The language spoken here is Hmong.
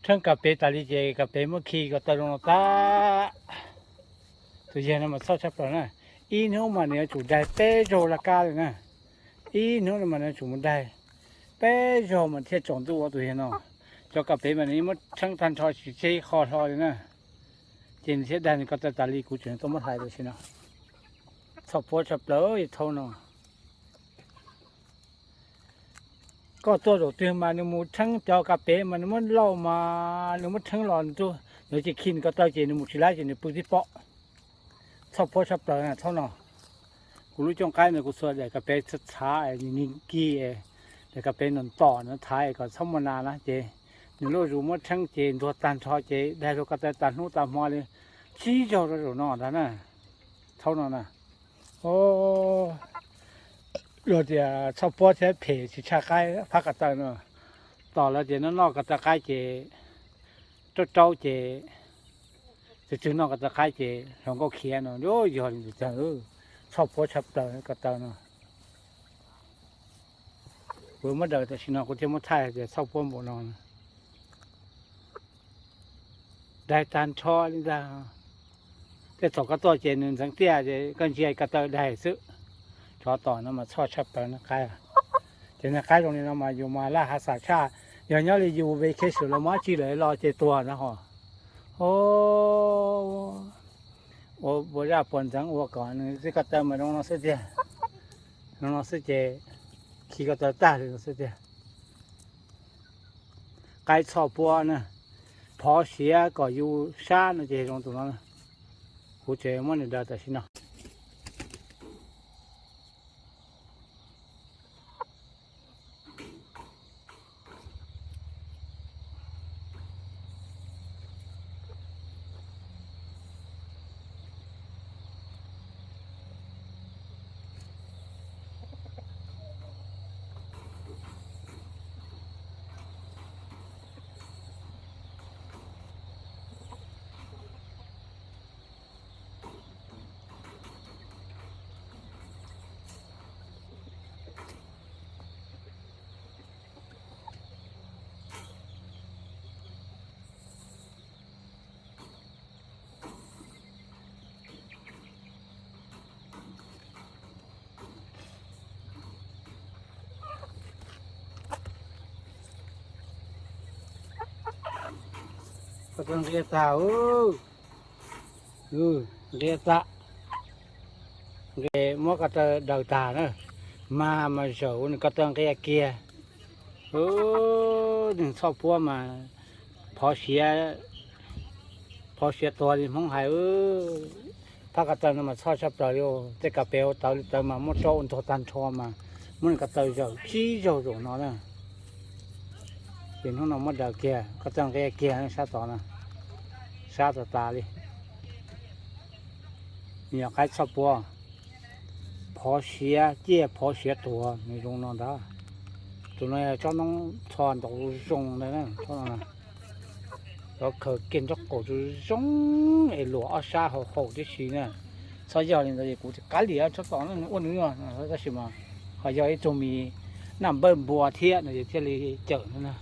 Rheeb kas pem tas li ces kas pem muab khi ko taw zoo no tag. Tus yawg no mas txhoj tshaj plaws na. Ib hnub mas nws yuav tsum daig peb zaug laj kab li na. Ib hnub no mas nws yuav tsum mus daig peb zaug mas thiaj tsaus ntuj ua tus yawg no. Cov kas pem mas nws muab rheeb tag nrho tsis tseg ib qho hlo li na. Ces nws thiaj daig nws ko taw tas li, kuv tseem tuaj muab hlais tam sim no. Txhoj puab tshaj plaws yawg thaub no. Koj tuaj zaum twg mas nws mus rheeb cov kas pem mas nws muab lauj mas nws muab rheeb los nrug, nws ces khi nws ko taw ces nws mus tsis laib ces nws pw tib pob. Txhoj puab tshaj plaws thaub no. Kuv lub cooj qaib ntawd kuv txhua daim kas pem txhav txhav es nws nkig, daim kas pem ntom ntom nws txhav es kom txhob muaj nas na ces nws lub zus muab rheeb ces ntuag tag nrho ces daig luag ko taw tas hnub tas hmo li tsib zaug rau zaum no ntag na. Thaub no na. Luag tias txhoj puab thiab phem tsis tshaj qaib phab ko taw no. Tom lawv tias noj noj ko taw qaib ces raub raub ces tsw tsw noj ko taw qaib ces hluas nkauj khiav no, yog li ntawd txhoj puab tshaj plaws ko taw no. Kuv muab daws tam sim no kuv thiaj muab thaij tias txhoj puab npaum no. Daig tag nrho li ntag. Tej thaum koj tuaj ces nws ntxeev tiaj ces koj ntsia ko taw daig xwb. Tsov tom no mas txhoj tshaj plaws no qaib. Ces niag qaib zoo li no mas yus mas laj hav xav tshaj. Yog nyob li yus vacation los mus dab tsi lawm los ces tuag ntag hos. Ua zaj puas ntxeev ua kom nws txij ko taw mas zoo no xwb tiag. Zoo no xwb ces khi ko taw tag li no xwb tiag. Qaib txhoj puab na, phov siav kom yus sab no ces zoo tus no. Kuv tseem muab nws daws tam sim no. Nqia tag, nqia tag, nqia muab ko taw daws tag na, mag mas zawm ua nws ko taw nqia kiag. Nws txhoj puab mas phov siav, phov siav tuag li Hmoob hais. Phab ko taw no mas txhoj tshaj plaws li, tej kas pem ua tawv li tawv mas muab rau ua ntuag tag nrho mas muab nws ko taw zawm tsib zaug zaum no na. Ces hnub no muab daws kiag ko taw nqia kiag sab tod na, sab tas tas li. Nws yog qaib txhoj puab, phov siav ciaj phov siav tuag nws zoo no ntag. Tus no yog tsob noob txho ntau zoo ntag, tsob no, cov khaws kiag nraub qaum zoo zoo es luam ob sab haum haum tib si na. Txhob yog li ntawd es kuv qab liam tsob tom no ua nws, tab sis mas ho yog ib tug me naj npawj npua thiab no ces thiaj li cawm no na.